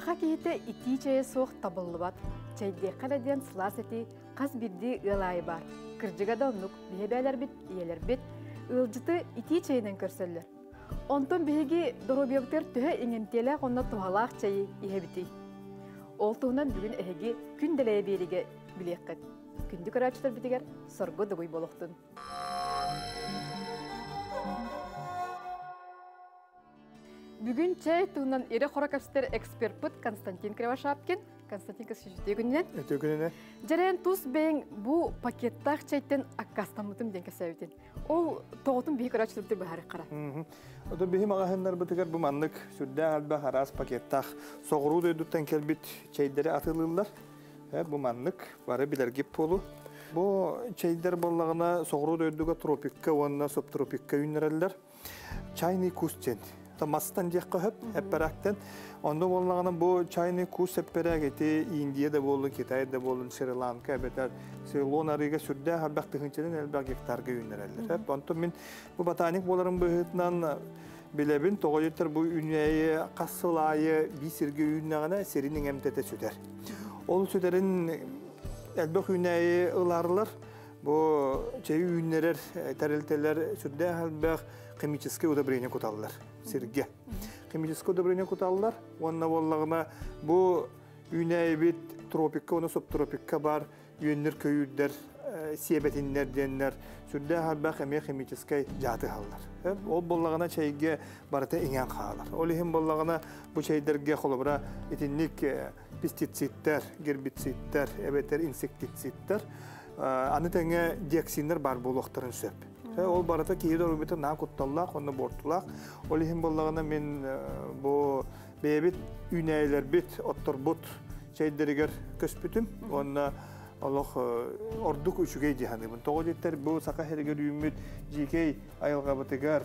Саха киһитэ итии чэйэ суох табыллыбат. Чэйдиэххэ эрэ диэн сылаас этии хас биирдии ыал аайы баар. Кырдьыга да оннук, биһи эбээлэрбит, ийэлэрбит ыалдьыты итии чэйинэн көрсөллөр. Онтон биһиги доруобуйабытыгар төһө иҥэмтиэлээх уонна туһалаах чэйи иһэбитий? Ол туһунан бүгүн эһиги күн дэлэйэ биэриигэ билиэххит. Күндү көрөөччүлэрбитигэр соргу дугуй буолуохтун! Бүгүн чэй туһунан ирэ-хоро кэпсэтэр эксперпыт Константин Кривошапкин. Константин Косичевич, үтүө күнүнэн. Үтүө күнүнэн. Дьэрэн тус бэйэҥ бу пакеттаах чэйтэн аккаастаммытым диэн кэпсээбитин. Ол тоҕотун биһи көрөөччүлэрбитин быһаарыаххара. Ото биһи маҕаһыыннарбытыгар бу маннык сүрдээх элбэх араас пакеттаах соҕуруу дойдуттан кэлбит чэйдэри атыылыыллар. Бу маннык бары билэргит буолу. Бу чэйдэр буоллаҕына соҕуруу дойдуга тропикка уонна субтропикка үүннэрэллэр. Чайный кус диэн. Мастан диэххэ сөп, эппэрээктэн. Онно буоллаҕына бу чайный кус эппэрээк ити Индия да буоллун, Китай да буоллун, Шри-Ланка эбэтэр Цейлон арыыга сүрдээх элбэх тыһыынчанан элбэх гектарга үүннэрэллэр. Онтон мин бу ботаник буоларым быһыытынан билэбин, тоҕо диэтэр бу үүнээйи хас сыл аайы биир сиргэ үүннэҕинэ сирин иҥэмтэтэ сүтэр. Ол сүтэрин элбэх үүнээйи ыларылар. Бу чэйи үүннэрэр тэрилтэлэр сүрдээх элбэх химическэй удобрение куталлар сиргэ. Химическэй удобрение куталлар уонна буоллаҕына бу үүнээйибит тропикка уонна субтропикка бар үөннэр-көйүүрдэр сиэбэтиннэр диэннэр сүрдээх элбэх эмиэ химическэй дьааты ыһаллар. Ол буоллаҕына чэйгэ барыта иҥэн хаалар. Ол иһин буоллаҕына бу чэйдэргэ холобура итинник пестицидтэр, гербицидтэр эбэтэр инсектицидтэр аны тэҥэ диоксиннар баар буолуохтарын сөп. Ол барыта киһи доруобуйата наһаа кутталлаах уонна буортулаах. Ол иһин буоллаҕына мин бу бэйэбит үүнээйилэрбит, отторбут чэйдэригэр көспүтүм уонна олох ордук үчүгэй дии саныыбын. Тоҕо диэттэр бу саха сиригэр үүммүт дьиикэй айылҕабытыгар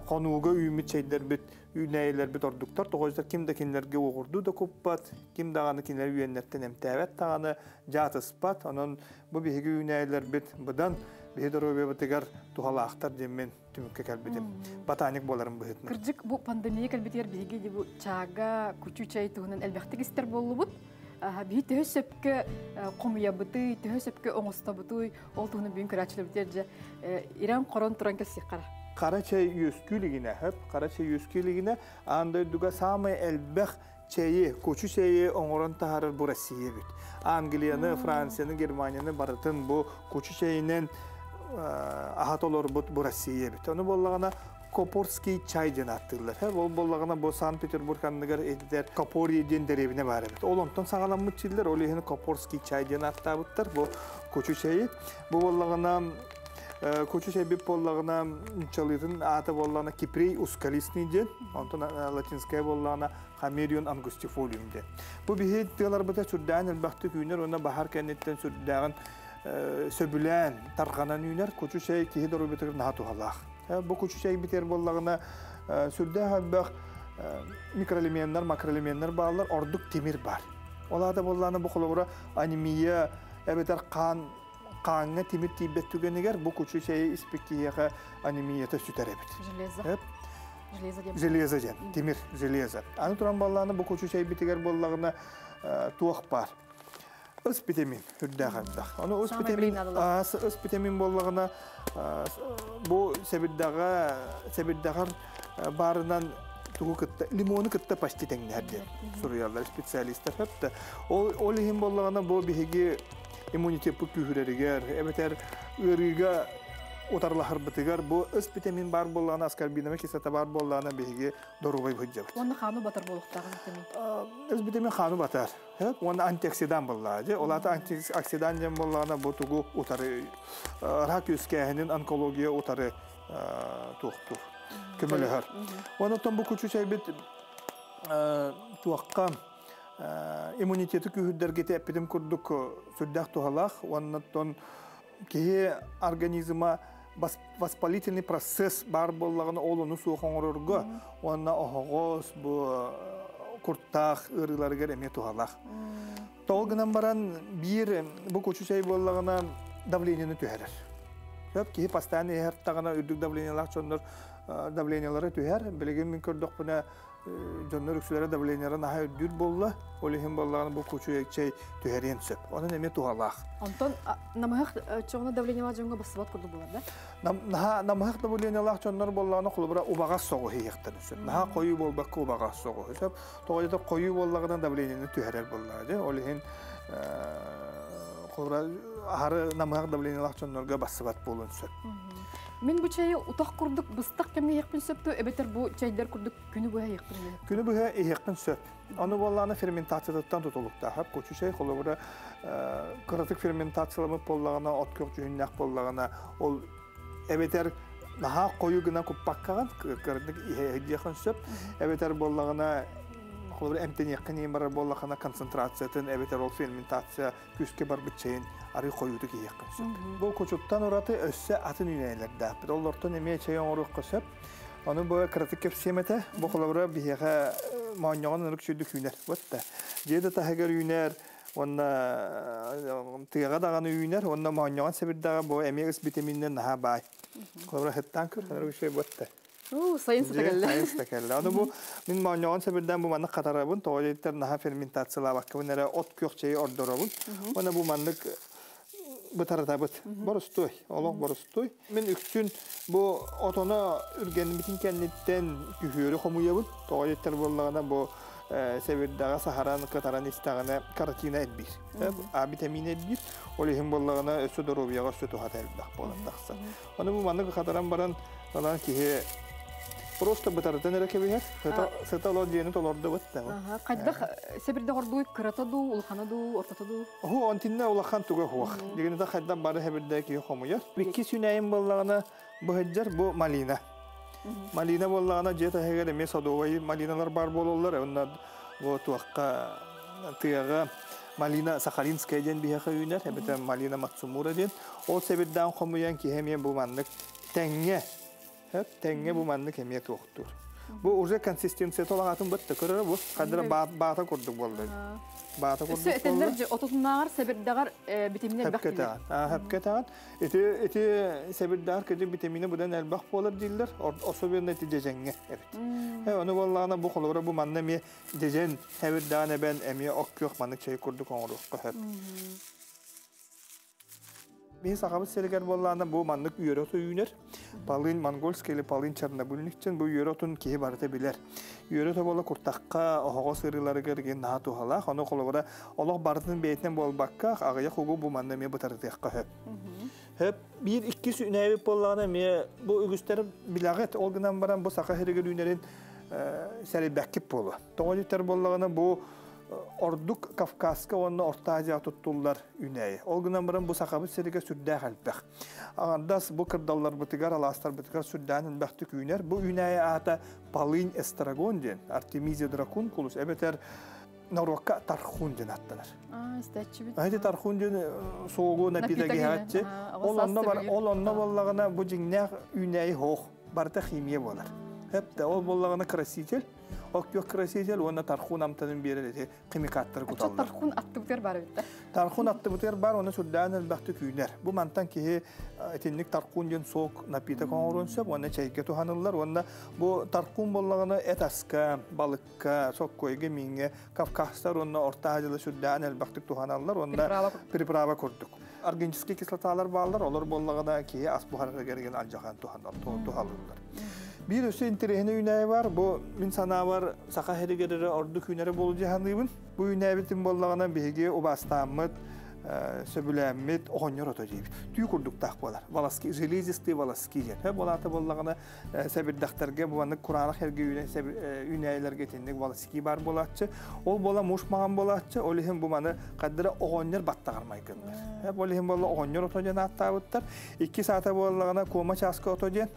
хонууга үүммүт чэйдэрбит үүнээйилэрбит ордуктар. Тоҕо диэтэр ким да кинилэргэ уоҕурдуу да куппат, ким даҕаны кинилэри үөннэртэн эмтээбэт даҕаны, дьаатыспат. Онон бу биһиги үүнээйилэрбит быдан биһи доруобуйабытыгар туһалаахтар диэммин түмүккэ кэлбитим. Ботаник буоларым быһыытынан. Кырдьык, бу пандемия кэлбитигэр биһиги бу чаага, кучу чай туһунан элбэхтик истэр буоллубут. Биһи төһө сөпкө хомуйабытый, төһө сөпкө оҥостобутуй, ол туһунан бүгүн көрөөччүлэрбитигэр дьэ ирэн-хорон туран кэлсиэххэ. Хара чай үөскүү илигинэ, хөп, хара чай үөскүү илигинэ аан дойдуга саамай элбэх чэйи, кучу чэйи оҥорон таһаарар бу Россия эбит. Англияны, Францияны, Германияны барытын бу кучу чэйинэн аһат олорбут бу Россия эбит. Ону буоллаҕына Копорский чай диэн ааттыыллар. Ол буоллаҕына бу Санкт-Петербург анныгар этитэр Копорье диэн дэриэбинэ баар эбит. Ол онтон саҕаламмыт чиллэр, ол иһин Копорский чай диэн ааттаабыттар бу кучу чэйи. Бу буоллаҕына Кучу чэйбит буоллаҕына нууччалыытын аата буоллаҕына Кипрей ускалистный диэн, онтон латинская буоллаҕына Хамерион ангустифолиум диэн. Бу биһи тыаларбыта сүрдээҕин элбэхтик үүнэр уонна баһар кэнниттэн сүрдээҕин сөбүлээн тарҕанан үүнэр кучу чэй киһи доруобуйатыгар наһаа туһалаах. Бу кучу чэйбитигэр буоллаҕына сүрдээх элбэх микроэлеменнэр, макроэлеменнэр бааллар, ордук тимир баар. Ол аата буоллаҕына бу холобура анемия эбэтэр хаан хааҥҥа тимир тиийбэт түгэнигэр бу кучу чэйи испит киһиэхэ анемията сүтэр эбит. Железо. Железо диэн. Железо диэн. Тимир, железо. Аны туран буоллаҕына бу кучу чэйбитигэр буоллаҕына туох баар? Ыс витамин үрдээх элбэх. Ону ыс витамин ыс витамин буоллаҕына бу сэбирдэҕэ сэбирдэҕэр баарынан тугу кытта лимону кытта почти тэҥнэһэр диэн суруйаллар специалистар хөптө. Ол ол иһин буоллаҕына бу биһиги иммунитеппыт күүһүрэригэр эбэтэр ыарыыга утарылаһарбытыгар бу ыс витамин баар буоллаҕына аскорбиновай кислота баар буоллаҕына биһиги доруобай сылдьабыт. Уонна хааны батар буолуохтаах витамин. Ыс витамин хааны батар. Уонна антиоксидант буоллаҕа дьэ. Ол аата антиоксидант диэн буоллаҕына бу тугу утары рак үөскээһинин онкология утары туохтуур көмөлөһөр. Онон бу кучу чайбит туохха иммунитеты күүһүрдэргэ эппитим курдук сүрдээх туһалаах уонна киһи организма воспалительный процесс баар буоллаҕына ол ону суох оҥорорго уонна оһоҕос бу куртаах ыарыыларыгар эмиэ туһалаах. Тоҕо гынан баран биир бу кучу чэй буоллаҕына давлениены түһэрэр. Сөп киһи постоянно иһэр таҕына үрдүк давлениелаах дьоннор давлениялара түһэр. Билигин мин көрдөхпүнэ дьоннор үксүлэрэ давлениялара наһаа үрдүүр буолла. Ол иһин буоллаҕына бу кучу чэй түһэриэн сөп. Онон эмиэ туһалаах. Онтон намыһах чоҕуна давлениялаах дьоҥҥо бассыбат курдук буолар да? Наһаа намыһах давлениялаах дьоннор буоллаҕына холобура убаҕас соҕуһу иһиэхтэрин сөп. Наһаа хойуу буолбакка убаҕас соҕуһу сөп. Тоҕо диэтэр хойуу буоллаҕына давлениены түһэрэр буоллаҕа дии. Ол иһин холобура аһары намыһах давлениялаах дьоннорго бассыбат буолуон сөп. Мин бу чэйи утах курдук быстах кэмҥэ иһиэхпин сөп дуо эбэтэр бу чэйдэр курдук күнү быһа иһиэхпин сөп? Күнү быһа иһиэхпин сөп. Ону буоллаҕына ферментациятыттан тутулуктаах. Кучу чэй холобура кыратык ферментацияламмыт буоллаҕына, от күөх дьүһүннээх буоллаҕына, ол эбэтэр наһаа хойуу гына куппаккаҕын кыратык иһиэххин сөп. Эбэтэр буоллаҕына холобура эмтэниэххин иһин барар буоллахына концентрациятын эбэтэр ол ферментация күүскэ барбыт чэйин арыы хойуутук иһиэххин сөп. Бу кучуттан ураты өссө атын үүнээйилэрдээхпит. Олортон эмиэ чэй оҥоруохха сөп. Ону бу кыратык кэпсиэм этэ. Бу холобура биһиэхэ моонньоҕон ынырык сүүрдүк үүнэр. Вот да. Дьиэ да таһыгар үүнэр, уонна тыаҕа даҕаны үүнэр, уонна моонньоҕон сэбирдэҕэ бу эмиэ ыс витамининэн наһаа баай. Холобура сыттаан көр, ынырык үчүгэй вот да. Сайын сыта кэллэ. Сайын сыта кэллэ. Аны бу мин моонньоҕон сэбирдээн бу маннык хатарабын, тоҕо диэттэр наһаа ферментациялаабаккабын эрэ от күөх чэйи ордоробун. Уонна бу маннык бытарытабыт. Борустуой, олох борустуой. Мин үксүн бу отоно үргэнмитин кэнниттэн күһүөрү хомуйабын. Тоҕо диэттэр буоллаҕына бу сэбирдэҕэ саһаран, кытаран истэҕинэ каротина элбиир. А витамин элбиир. Ол иһин буоллаҕына өссө доруобуйаҕа өссө туһата элбэх буолан тахсар. Ону бу маннык хатаран баран ылан киһи просто бытарытан эрэ кэбиһэр. Сыта олор диэни толордубут да. Хайдах сэбирдэх ордуй кырата дуу, улахана дуу, ортото дуу? Оһу онтинна улахан туга хуох. Дигинета хайдан бары хэбирдэ киһи хомуйар. Икки сүнэйин буоллаҕына быһыдьар бу малина. Малина буоллаҕына дьиэ таһыгар эмиэ садовай малиналар бар буолаллар. Онно бу туохха тыаҕа малина сахалинская диэн биһиэхэ үүнэр, эбэтэр малина мацумура диэн. Ол сэбирдээн хомуйан киһи эмиэ бу маннык тэҥҥэ, тэҥҥэ бу маннык эмиэ туохтуур. Бу уже консистенцията олаҕатын бытта көрөрө бу хадыра баата курдук буолла. Баата курдук буолла. Этэллэр же отутунааҕар сэбирдэҕэр витамин элбэх дииллэр. Хөпкө этэҕин. Ити ити сэбирдэҕэр кыдьык витамина быдан элбэх буолар дииллэр. Особенно ити дьэдьэҥҥэ эбит. Ону буоллаҕына бу холобура бу манна эмиэ дьэдьэн сэбирдэҕин эбэн эмиэ ок күөх маннык чэй курдук оҥоруохха сөп. Биһи сахабыт сиригэр буоллаҕына бу маннык үөрэ оту үүнэр. Полынь монгольский или полынь чернобыльник бу үөрэ отун киһи барыта билэр. Үөрэ ото буола куртахха, оһоҕос ыарыыларыгар наһаа туһалаах. Ону холобура олох барытын бэйэтинэн буолбакка, аҕыйах угу бу манна эмиэ бытарытыахха сөп. Хөп биир иккис үнээбит буоллаҕына эмиэ бу үгүстэр билэҕит. Ол гынан баран бу саха сиригэр үүнэрин сэрэйбэккит буолуо. Тоҕо диэтэр буоллаҕына бу ордук Кавказка уонна Орто Азияҕа туттуллар үүнээйи. Ол гынан баран бу сахабыт сиригэр сүрдээх элбэх. Аҥардас бу кырдалларбытыгар, алаастарбытыгар сүрдээн элбэхтик үүнэр. Бу үүнээйи аата полынь эстрагон диэн, Артемизия дракункулус эбэтэр норуокка тархун диэн аттанар. Ити тархун диэн суогу напиток иһээччи. Ол онно бар, ол онно буоллаҕына бу дьиҥнээх үүнээйи хоох, барыта химия буолар. Хэп ол буоллаҕына краситель, Ол күөх краситель уонна тархун амтанын биэрэр ити химикаттары куталлар. Тархун аттыбытыгар бар эбит да? Тархун аттыбытыгар бар, оны сүрдээн элбэхтик үүнэр. Бу мантан киһи итинник тархун диэн сок напиток оҥоруон сөп, уонна чэйгэ туһаныллар. Уонна бу тархун буоллаҕына эт аска, балыкка, соккуойга, мииҥҥэ Кавказтар уонна Орто Азияда сүрдээн элбэхтик туһаналлар уонна приправа курдук. Органический кислоталар бааллар, олор буоллаҕына киһи ас буһарарыгар алдьахан туһалыыллар. Биир өссө интэриэһинэй үүнээйи бар, бу мин санаабар саха сиригэр эрэ ордук үүнэрэ буолу дьаһаныыбын. Бу үүнээбитин буоллаҕына биһиги убаастааммыт, сөбүлээммит оҕонньор ото диибит. Түү курдуктаах буолар. Волоски, железистые волоски диэн. Буолаата буоллаҕына сэбирдэхтэргэ бу маннык кураанах эргэ үүнээйилэргэ итинник волоски баар буолааччы. Ол буола муш маҕан буолааччы, ол иһин бу маны хаддара оҕонньор баттаҕар майгыннар. Ол иһин буолла оҕонньор ото диэн ааттаабыттар. Икки саата буоллаҕына куома чааска ото диэн.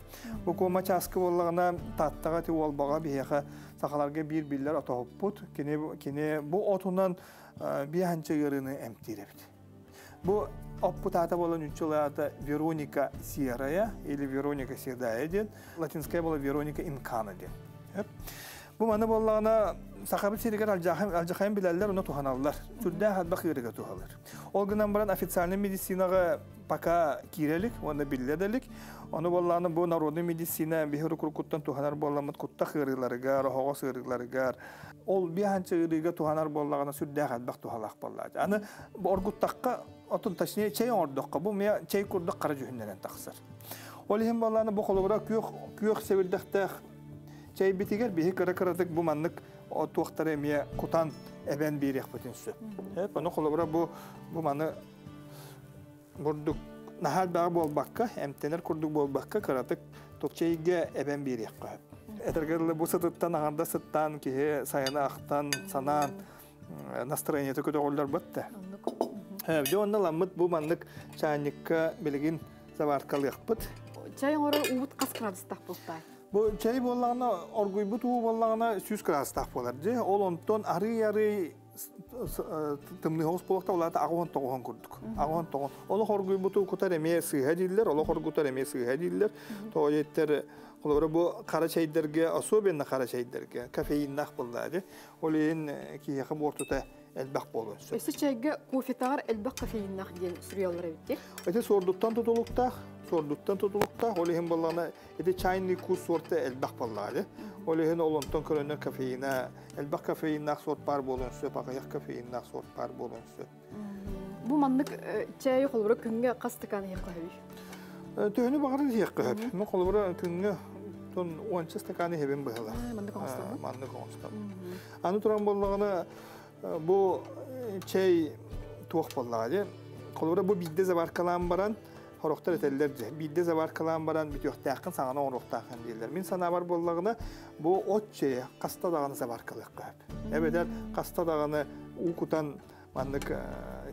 Бу куома чааскы буоллаҕына Тааттаҕа ти уолбаҕа биһиэхэ сахаларга биир биллэр отоһуппут. Кини, кини бу отунан биэһанча ыарыыны эмтиир эбит. Бу оппут аата буолан үчүл аата Вероника Серая или Вероника Седая диэн, латинская была Вероника Инкана диэн. Бу маны буоллаҕына Сахабыт сиригэр алдьархайын билэллэр, ону туһаналлар. Сүрдээх элбэх ыарыыга туһалар. Ол гынан баран официальнай медицинаҕа пока киирэ илик уонна биллэ да илик. Ону буоллаҕына бу народный медицина биһи уруккуттан туһанар буолламмыт куттах ыарыыларыгар, оһоҕос ыарыыларыгар, ол биһанча ыарыыга туһанар буоллаҕына сүрдээх элбэх туһалаах буоллааччы. Аны оргуттахха, отун точнее чэй оҥордоххо, бу мия чэй курдук хара дьүһүннэнэн тахсар. Ол иһин буоллаҕына бу холобура күөх күөх сэбирдэхтээх чэйбитигэр биһи кыра-кыратык бу маннык туохтары эмиэ кутан эбэн биэриэхпитин сөп. Ону холобура бу бу маны бурдук наһаа элбэҕи буолбакка, эмтэнэр курдук буолбакка кыратык чэйгэ эбэн биэриэххэ сөп. Этэргэ дылы бу сытыттан аҥарда сыттаан киһи сайыны ахтан, санаан настроениета көтөҕүллэр бытта. Дьэ онно ламмыт бу маннык чаанньыкка билигин заваркалыахпыт. Чай оҥорор уубут хас градустаах буолтаай? Бу чэй буоллаҕына, оргуйбут уу буоллаҕына 100 градустаах буолар. Дьэ, ол онтон арый-арый тымныы соҕус буолуохта, ол аата 89 курдук. 89. Олох оргуйбут уу кутар эмиэ сыыһа дииллэр, олох оргутар эмиэ сыыһа дииллэр. Тоҕо диэттэр, холобура бу хара чэйдэргэ, особенно хара чэйдэргэ кофеиннаах буоллаа дии. Ол иһин киһиэхэ буортута элбэх буолуон сөп. Өссө чэйгэ кофетаҕар элбэх кофеиннаах диэн суруйаллар эбит дии. Ити суордуттан тутулуктаах, суордуттан тутулуктаах, ол иһин буоллаҕына ити чайный кус суорта элбэх буоллаҕа дии. Ол иһин ол онтон көрөннөр кофеина, элбэх кофеиннаах суорт баар буолуон сөп, аҕыйах кофеиннаах суорт баар буолуон сөп. Бу маннык чэйи холобура күҥҥэ хас стакан иһиэххэ сөбүй? Төһөнү баҕарар иһиэххэ сөп. Мин холобура күҥҥэ тон уонча стакан иһэбин быһыылаах. Маннык оҥостоммун. Маннык оҥостоммун. Аны туран буоллаҕына бу чэй туох буоллаҕа дии. Холобура бу биирдэ заваркалаан баран сорохтор этэллэр дьэ биирдэ заваркалаан баран бүтүөхтээххин саҥаны оҥоруохтааххын дииллэр. Мин санаабар буоллаҕына бу от чэйэ хаста даҕаны заваркалыахха сөп. Эбэтэр хаста даҕаны уу кутан маннык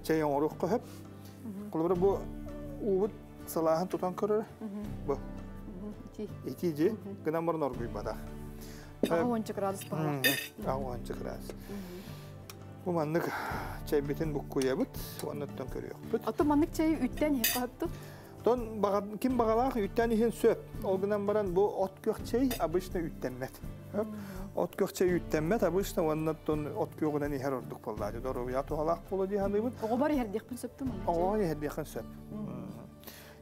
чэй оҥоруохха сөп. Холобура бу уубут сылааһын тутан көрөр. Бу. Итии дии. Гынан баран оргуйбатах. 60 градус баҕалаах. 60 градус. Бу маннык чэйбитин буккуйабыт, оннуттан көрүөхпүт. Ото маннык чэйи үүттэн иһиэххэ сөптү? Тон ким баҕалаах үүттэн иһин сөп. Ол гынан баран бу от күөх чэй обычно үүттэммэт. От күөх чэй үүттэммэт обычно уонна от күөҕүнэн иһэр ордук буоллаа. Доруобуйа туһалаах буолуо дии саныыбын. Оҕобор иһэрдиэхпин сөптү маннык? Оҕоҕо иһэрдиэххин сөп.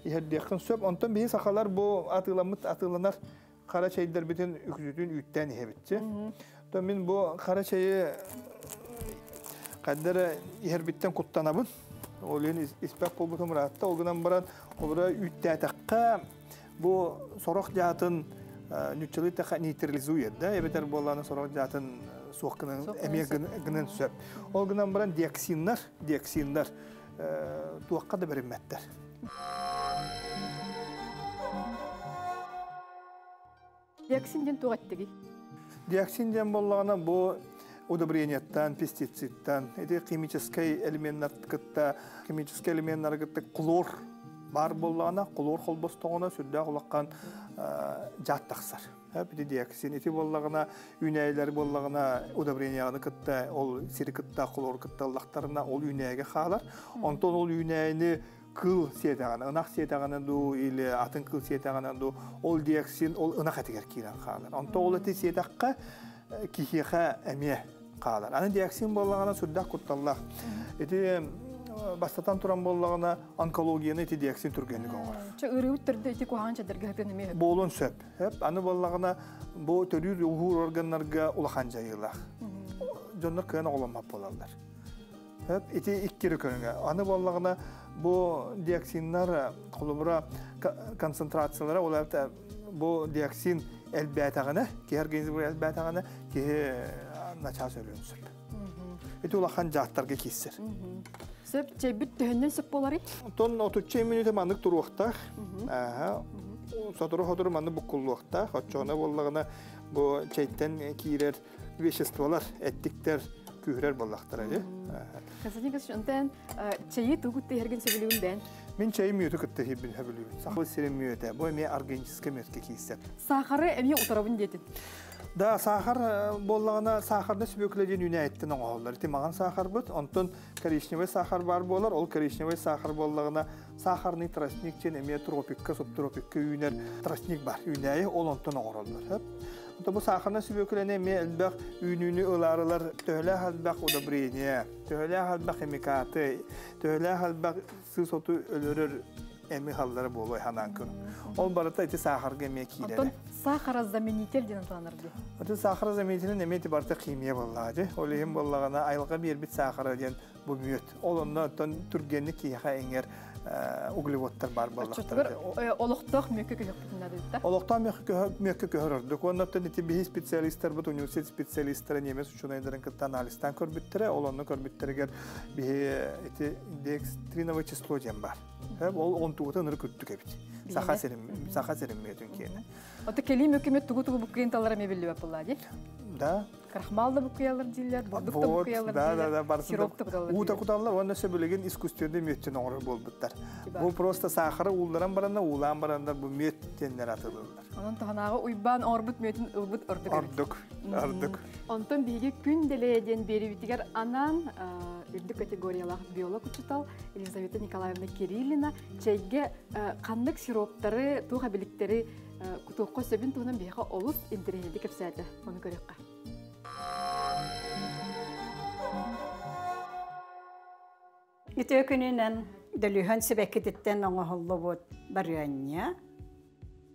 Иһэрдиэххин сөп. Онтон биһи сахалар бу атыыламмыт атыыланар хара чэйдэрбитин үксүтүн үүттээн иһэбитчи. То мин бу хара чэйи хайда эрэ иһэрбиттэн куттанабын. Ол иһин испэк буолбутум ыраатта. Ол гынан баран холобура үүттээтэххэ бу сорох дьаатын ньуччалыы тэхэ нейтрализует да эбэтэр буоллааны сорох дьаатын суох гынан эмиэ гынан сөп. Ол гынан баран диоксиннар, диоксиннар туохха да бэриммэттэр. Диоксин диэн туох эттигий? Диоксин диэн буоллаҕына бу удобрениеттан, пестицидтан, ити химическэй элеменнар кытта химическэй элеменнары кытта хлор баар буоллаҕына, хлор холбостоҕуна сүрдээх улахан дьаат тахсар. Ити диоксин ити буоллаҕына үүнээйилэр буоллаҕына удобренияны кытта ол сири кытта хлор кытта ыллахтарына ол үүнээйигэ хаалар. Онтон ол үүнээйини кыл сиэтэҕинэ, ынах сиэтэҕинэ дуу или атын кыл сиэтэҕинэ дуу, ол диоксин ол ынах этигэр киирэн хаалар. Онтон ол эти сиэтэххэ киһиэхэ эмиэ хаалар. Аны диоксин буоллаҕына сүрдээх кутталлаах. Ити бастатан туран буоллаҕына онкологияны ити диоксин түргэнник оҥорор. Чэ ыарыыбыт төрдө ити куһаҕан чэдэргэ сытыан эмиэ Буолуон сөп. Аны буоллаҕына бу төрүүр уһуур органнарга улахан дьайыылаах. Дьоннор кыайан оҕоломмот буолаллар. Ити икки көрүҥэ. Аны буоллаҕына бу диоксиннар холобура концентрациялара ол бу диоксин элбээтэҕинэ, киһи организмыгар элбээтэҕинэ киһи начаас өлүөн сөп. Ити улахан дьааттарга киирсэр. Сөп, чэйбит төһөннөн сөп буоларый? Тон 30 мүнүүтэ маннык туруохтаах. Сотору-сотору маннык буккуллуохтаах. Оччоҕуна буоллаҕына бу чэйтэн киирэр веществолар, эттиктэр күүһүрэр буоллахтара дии. Константин Костич, онтон чэйи тугу кытта иһэргин сөбүлүүгүн бэйэн? Мин чэйи мүөтү кытта иһэрбин сөбүлүүбүн. Саха сирин мүөтэ, бу эмиэ органическай мүөткэ киирсэр. Саахары эмиэ утарабын диэтин. Да, саахар буоллаҕына, саахарны сүбүөкүлэ диэн үүнээйиттэн оҥоһуллар. Ити маҥан саахарбыт, онтон коричневый сахар баар буолар. Ол коричневый сахар буоллаҕына, сахарный тростник диэн эмиэ тропикка, субтропикка үүнэр тростник бар. Үүнээйи ол онтон оҥороллор. Онто бу саахарнай сүбүөкүлэни эмиэ элбэх үүнүүнү ылаарылар төһөлөөх элбэх удобрение, төһөлөөх элбэх химикаты, төһөлөөх элбэх сыыс оту өлөрөр эми халлара буолуой ханаан көрүҥ. Ол барыта ити саахарга эмиэ киирэрэ. Онтон сахарозаменитель диэн аталанар дии. Ити сахарозаменителин эмиэ ити барыта химия буоллаҕа дии. Ол иһин буоллаҕына айылҕа биэрбит саахара диэн бу мүөт. Ол онно оттон түргэнник киһиэхэ иҥэр углеводтар баар буоллахтара. Олохтоох мүөккэ көһөхпүтүн наада. Олохтоох мүөккэ көһөр ордук. Уонна оттон ити биһи специалистарбыт, университет специалистара немец учуонайдарын кытта анализтаан көрбүттэрэ. Ол онно көрбүттэригэр биһи ити декстриновое число диэн бар. Ол онтугута ынырык үрдүк эбит. Саха сирин саха сирин мүөтүн киэнэ. Ото кэлии мүөккүмүт тугу-тугу буккуйан талара эмиэ биллибэт буолла дии. Да. Крахмал да буккуйалар дииллэр, бурдук да буккуйалар дииллэр, сироп да куталлар. Уу да куталлар, уонна сөбүлэгин искусственный мүөттэн оҥорор буолбуттар. Бу просто сахары уулларан баранна, уулаан бараннар бу мүөт диэннэр атылыллар. Онон туһанааҕы Уйбаан оҥорбут мүөтүн ылбыт ордук эбит. Ордук, ордук. Онтон биһиги күн дэлэйэ диэн биэриибитигэр анаан үрдүк категориялаах биолог учуутал Елизавета Николаевна Кириллина чэйгэ ханнык сироптары, туох эбиликтэри кутуохха сөбүн туһунан биһиэхэ олус интэриэһинэйдик кэпсээтэ. Ону көрүөххэ. Үтүө күнүнэн дөлүһөн сибэккититтэн оҥоһуллубут барыанньа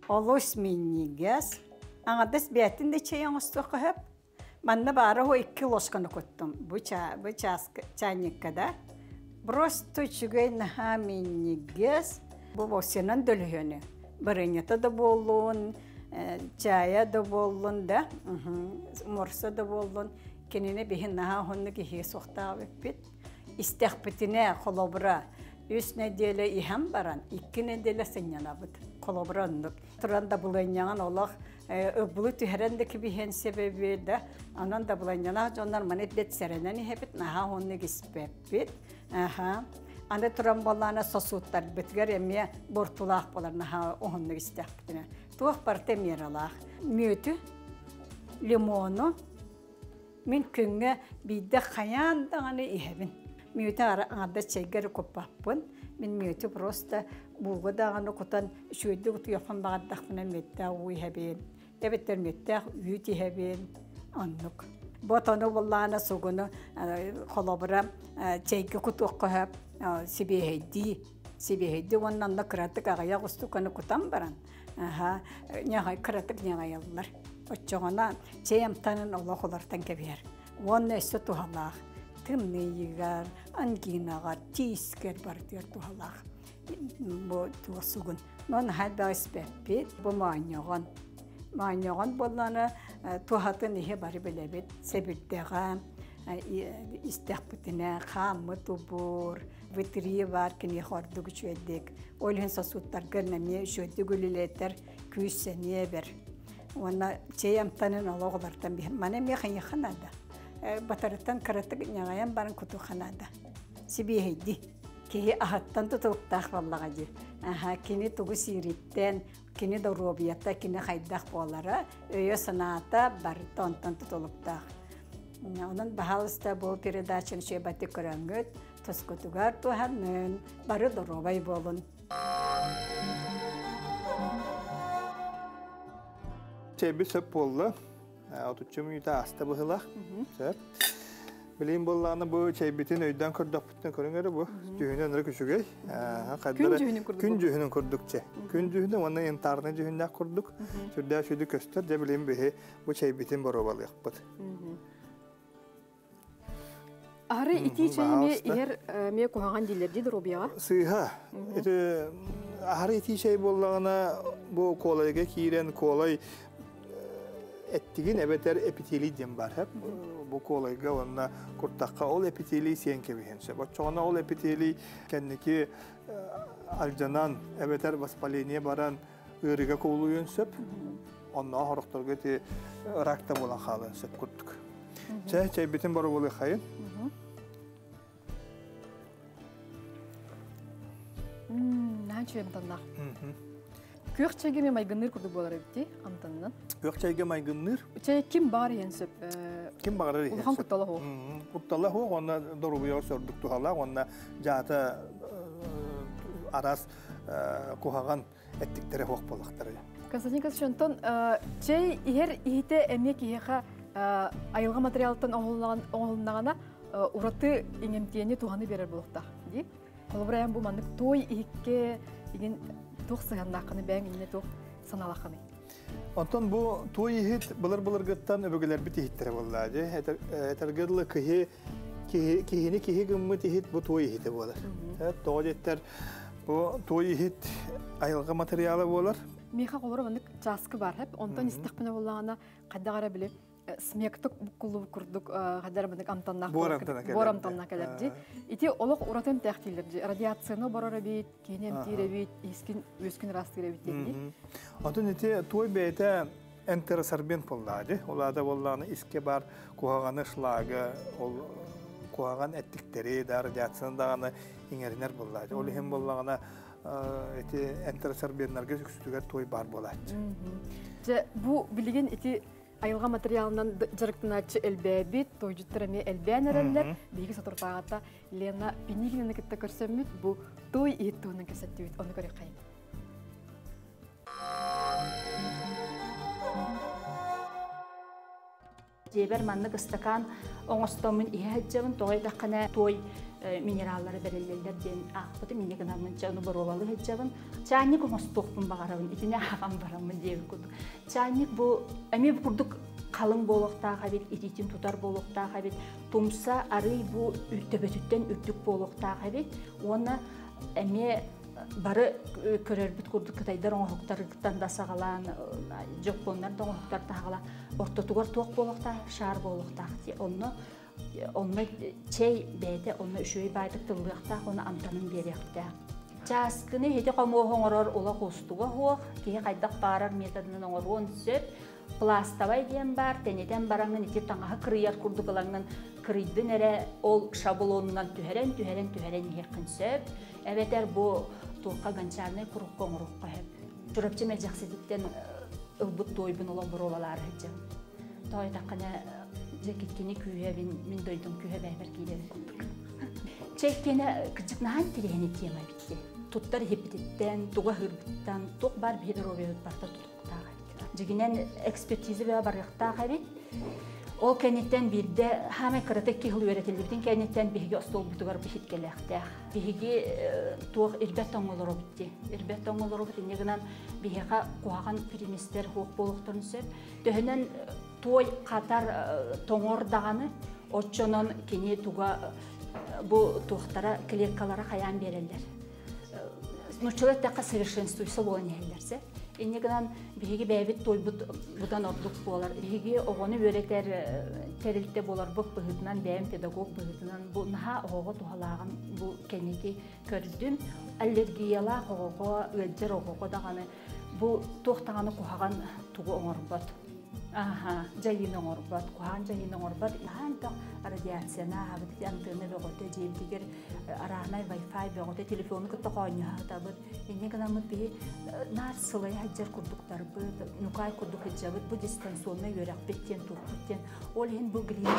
олус минньигэс. Аҥардас бэйэтин да чэй оҥостуохха сөп. Манна баара хо икки ложканы куттум. Бу ча бу чааска чайникка да. Просто үчүгэй наһаа минньигэс. Бу вовсенан дөлүһүөнү. Барыанньата да буоллун, чая да буоллун да, морса да буоллун. Кинини биһи наһаа уһуннук иһиэ суохтаах эбиппит. Истэхпитинэ, холобура, үс нэдиэлэ иһэн баран, икки нэдиэлэ сынньанабыт. Холобура оннук. Туран дабылыанньаҕын олох ылбылы түһэрэн да кэбиһиэн себеби да, онон дабылыанньалаах дьоннор маны бэт сэрэнэн иһэбит, наһаа уһуннук испэппит. Аха. Аны туран буоллаана сосудтарбытыгар эмиэ буортулаах буолар наһаа уһуннук истэхпитинэ. Туох барыта мералаах. Мүөтү, лимону, Мин күҥҥэ биирдэ хайаан даҕаны иһэбин. Мүөтү аҥардас чэйгэ эрэ куппаппын. Мин мүөтү просто бууга даҕаны кутан үчүгэйдик утуйуохпун баҕардахпына мүөттээх уу иһэбин. Эбэтэр мүөттээх үүт иһэбин. Оннук. Бу отону буллаҕына сугуну холобура чэйгэ кутуохха сөп сибиэһэйдии сибиэһэйдии уонна онно кыратык аҕыйах устуканы кутан баран аха кыратык ньаҕайаллар. Оччоҕуна чэй амтанын олох олортон кэбиһэр. Уонна өссө туһалаах. Тымныйыгар, ангинаҕар, тиискэр барытыгар туһалаах. Бу туох сугун. Но наһаа элбэх испэппит. Бу моонньоҕон. Моонньоҕон буоллаҕына туһатын иһи бары билэбит. Сэбирдэҕэ истэхпитинэ хааммыт убуур, витрии баар киниэхэ ордук үчүгэйдик. Ол иһин сосудтарга эмиэ үчүгэйдик үлэлэтэр күүс-сэниэ эбэр. Уонна чэй амтанын олох олортон биһин. Маны эмиэ хайыха наада. Батарыттан кыратык ньаҕайан баран кутуха наада. Сибиэһэйдии. Киһи аһыттан тутулуктаах буоллаҕа дии. Аха, кини тугу сиириттэн, кини доруобуйата, кини хайдах буолара, өйө-санаата барыта онтон тутулуктаах. Онон баһаалыста бу передачаны үчүгэй көрөҥҥүт, тускутугар туһаннын, бары доруобай буолун. Чэйбит сөп буолла. Отучча мүнүүтэ ааста быһылах. Сөп. Билин буоллаҕына бу чэйбитин өйдөөн көрдөхпүтүнэ көрүҥ эрэ бу. Дьүһүнэ ынырык үчүгэй. Күн дьүһүнүн курдук. Күн дьүһүнүн курдук чэ. Күн дьүһүнэ уонна янтарный дьүһүннээх курдук. Сүрдээх сүдү көстөр. Дьэ билин биһи бу чэйбитин боруобалыахпыт. Аһары итии чэйи эмиэ иһэр эмиэ куһаҕан дииллэр дии доруобуйаҕа. Сыыһа. Ити аһары итии чэй буоллаҕына бу куолайга киирэн куолай эттигин эбэтэр эпителий диэн баар. Бу куолайга уонна куртахха ол эпителий сиэн кэбиһэн сөп. Оччоҕуна ол эпителий кэнники алдьанан эбэтэр воспаление баран ыарыыга кубулуйуон сөп. Онноо хорохторго ити рак да буолан хаалыан сөп курдук. Чэ, чэйбитин боруобалыахайын. Наһаа үчүгэй амтаннаах. Күөх чэйгэ эмиэ майгынныыр курдук буолар эбит дии, амтанынан. Күөх чэйгэ майгынныыр. Чэй ким баҕар иһэн сөп. Ким баҕарар иһэн Улахан куттала суох. Куттала суох уонна доруобуйаҕа сордук туһалаах уонна дьаата араас куһаҕан эттиктэрэ суох буоллахтара. Константин Константинович, онтон чэй иһэр иһитэ эмиэ киһиэхэ айылҕа материалыттан оҥоһулуннаҕына ураты иҥэмтиэни туһаны биэрэр буолуохтаах дии. Холобура, эн бу маннык туой иһиккэ игин туох сыһыаннааххыный, бэйэҥ иннинэ туох санаалааххыный? Онтон бу туой иһит былыр-былыргыттан өбүгэлэрбит иһиттэрэ буолла дии. Этэргэ дылы киһи киһини киһи гыммыт иһит бу туой иһитэ буолар. Тоҕо диэттэр бу туой иһит айылҕа материала буолар. Миэхэ холоро маннык чааскы бар хэп. Онтон истэхпинэ буоллаҕына хайдах эрэ били смектик буккуллубут курдук хайдах эрэ маннык амтаннаах буор амтаннаах кэлэр дии. Ити олох ураты эмтээх дииллэр дии. Радиацияны оборор эбит, киһини эмтиир эбит, искин үөскүн ыраастыыр эбит диэн дии. Онтон ити туой бэйэтэ энтеросорбент буоллаҕа дии. Ол аата буоллаҕына искэ баар куһаҕаны шлагы, ол куһаҕан эттиктэри да радиацияны даҕаны иҥэринэр буоллаҕа дии. Ол иһин буоллаҕына ити энтеросорбеннарга үксүтүгэр туой баар буолааччы. Дьэ, бу билигин ити айылҕа материалынан дьарыктанааччы элбээбит, тойдьуттар эмиэ элбээн эрэллэр. Биһиги соторутааҕыта Лена Пинигинаны кытта көрсөммүт, бу той иһит туһунан кэпсэттибит, ону көрүөххэйин. Дьиэбэр маннык ыстакаан оҥостоммун иһэ сылдьабын, тоҕо диэтэххинэ туой минераллара бэриллэллэр диэн аахпытым, инньэ гынаммын чэ ону боруобалыы сылдьабын. Чаанньык оҥостуохпун баҕарабын, итини ааҕан бараммын диэбит курдук. Чаанньык бу эмиэ бу курдук халыҥ буолуохтаах эбит, итиитин тутар буолуохтаах эбит, тумса арый бу төбөтүттэн үрдүк буолуохтаах эбит уонна эмиэ бары көрөрбүт курдук кытайдар оҥоһуктарыттан да саҕалаан, дьоппуоннар да оҥоһуктартан саҕалаан ортотугар туох буолуохтаах, шар буолуохтаах дии. Онно онно чэй бэйэтэ онно үчүгэй баайдык тыллыахтаах уонна амтанын биэриэхтээх. Чааскыны иһити хомуоһу оҥорор улах уустуга суох, киһи хайдах баарар методынан оҥоруон сөп. Пластовай диэн баар, тэнитэн бараҥҥын ити таҥаһы кырыйар курдук ылаҥҥын кырыйдын эрэ ол шаблонунан түһэрэн, түһэрэн, түһэрэн иһиэххин сөп. Эбэтэр бу туохха гончарнай курукка оҥоруохха сөп. Чурапчы мэлдьэхсититтэн ылбыт туойбун олох боруобалаары сылдьабын. Тоҕо диэтэххинэ, дьэ кини күүһэ мин, мин дойдум күүһэ бэйэбэр киирэрин курдук. Чэйкиэнэ кырдьык наһаа интэриэһинэй тема эбит. Туттар иһиппититтэн, туга аһыырбыттан, туох баар биһи доруобуйабыт барыта тутулуктаах эбит. Дьигинэн экспертиза бөҕө барыахтаах эбит. Ол кэнниттэн биирдэ хаамай кыратык киһи үөрэтиллибитин кэнниттэн биһиги остуолбутугар биһиткэлээхтээх. Биһиги туох ирбэт тоҥолоробут дии. Ирбэт тоҥолоробут инньэ гынан биһиэхэ куһаҕан приместэр суох буолуохтарын сөп. Төһөнөн туой хатар тоҥор даҕаны, оччонон кини туга бу туохтара клеткалара хайаан биэрэллэр. Нуччалар эттэххэ совершенствуйса буолан иһэллэр сэ. Инньэ гынан биһиги бэйэбит туойбут быдан ордук буолар. Биһиги оҕону үөрэтэр тэрилтэ буоларбыт быһыытынан, бэйэм педагог быһыытынан бу наһаа оҕоҕо туһалааҕын бу кэнники көрдүм. Аллергиялаах оҕоҕо, ыалдьар оҕоҕо даҕаны бу туох даҕаны куһаҕан тугу оҥорбот. Аха, дьайыыны оҥорбот, куһаҕан дьайыыны оҥорбот. Наһаа элбэх радиацияны ааһабыт, ити антыанна бөҕөтө дьиэбитигэр араанай вай-фай бөҕөтө телефону кытта хоонньоһо Инньэ гынаммыт биһи наар сылайа сылдьар курдуктарбыт, нукаай курдук сылдьабыт, бу дистанционнай үөрэхпит диэн туохпут диэн. Ол иһин бу глина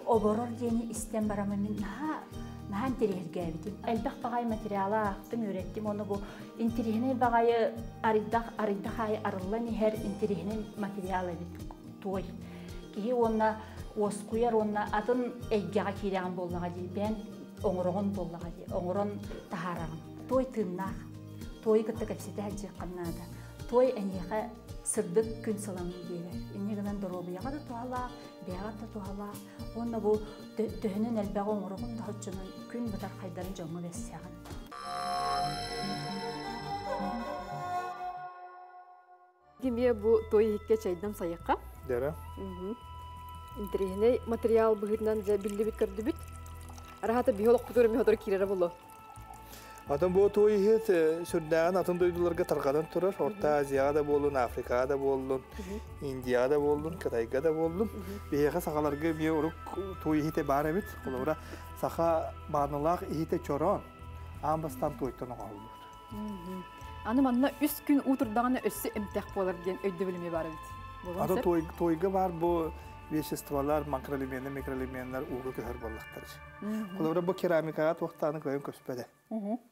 оборор диэни истэн бараммын мин наһаа наһаа интэриэһиргээбитим. Элбэх баҕайы материалы аахтым, үөрэттим, ону бу интэриэһинэй баҕайы арыйдах арыйдах аайы арыллан иһэр интэриэһинэй материал эбит туой. Киһи уонна уоскуйар уонна атын эйгэҕэ киирэҕин буоллаҕа дии, бэйэҥ оҥороҕун буоллаҕа дии, оҥорон таһаараҕын. Туой тыыннаах, туойу кытта кэпсэтэ сылдьыаххын наада. Туой эйиэхэ сырдык күн сыламын биэрэр. Инньэ гынан доруобуйаҕа да туһалаах, бэйэҕэр да туһалаах. Уонна бу төһөнөн элбэҕи оҥороҕун да оччонон күн бытархайдарын дьоҥҥо бэссэҕин. Кимиэ бу той иһиккэ чайдам сайыкка. Дөрө. Интэриэһинэй материал быһыытынан дьэ биллибит көрдүбүт. Араһата биһи олохпутугар эмиэ сотору киирэрэ буолуо. Атын бу той иһит сүрдээҕин атын дойдуларга тарҕанан турар. Орто Азияҕа да буоллун, Африкаҕа да буоллун, Индияҕа да буоллун, Кытайга да буоллун. Биһиэхэ сахаларга эмиэ урук той иһитэ баар эбит. Холобура, саха бааналаах иһитэ чороон аан бастаан туойтан оҥоһуллубут. Аны манна үс күн уу турдаҕына өссө эмтээх буолар диэн өйдөбүл эмиэ баар эбит. Аты туойга баар бу веществолар, макроэлеменнэр, микроэлеменнэр ууга көһөр буоллахтар. Холобура бу керамикаҕа туохтааны кыайан көспөтө.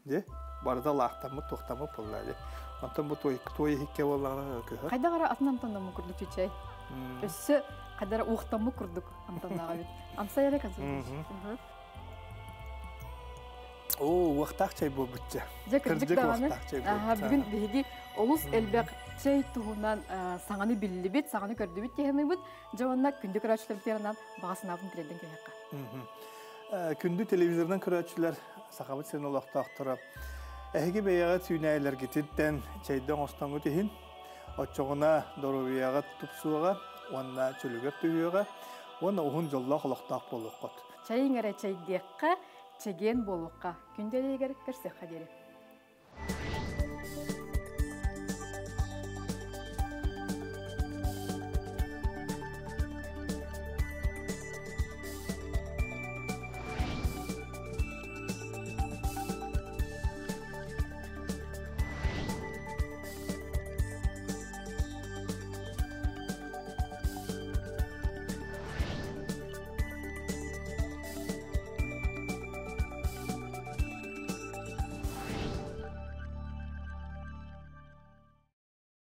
Дьэ, барыта лаахтаммыт, туохтаммыт буолла. Онтон бу туой туой иһиккэ буоллаҕына көһөр. Хайдах эрэ атын амтаннаммыт курдук чэй. Өссө хайдах эрэ уохтаммыт курдук амтаннаах эбит. Амсай эрэ Константин. Оо, уохтаах чэй буолбутча. Дьэ, кырдьык даҕаны. Бүгүн биһиги олус элбэх чэй туһунан саҥаны биллибит, саҥаны көрдүбүт диэхиныбыт. Дьэ, уонна күндү көрөөччүлэрбитигэр баҕа санаабын тириэрдэн кэһиэххэ. Күндү телевизорынан көрөөччүлэр, Сахабыт сирин олохтоохторо, эһиги бэйэҕит сүүнээлэргититтэн чэйдэ оҥостоҥҥут иһин, оччоҕуна доруобуйаҕыт тупсуоҕа уонна чөлүгэр түһүөҕэ уонна уһун дьоллоох олохтоох буолуоххут. Чэйиҥ эрэ чэйдиэххэ, чэгиэн буолуохха. Күндү эйигэр көрсүөххэ диэри.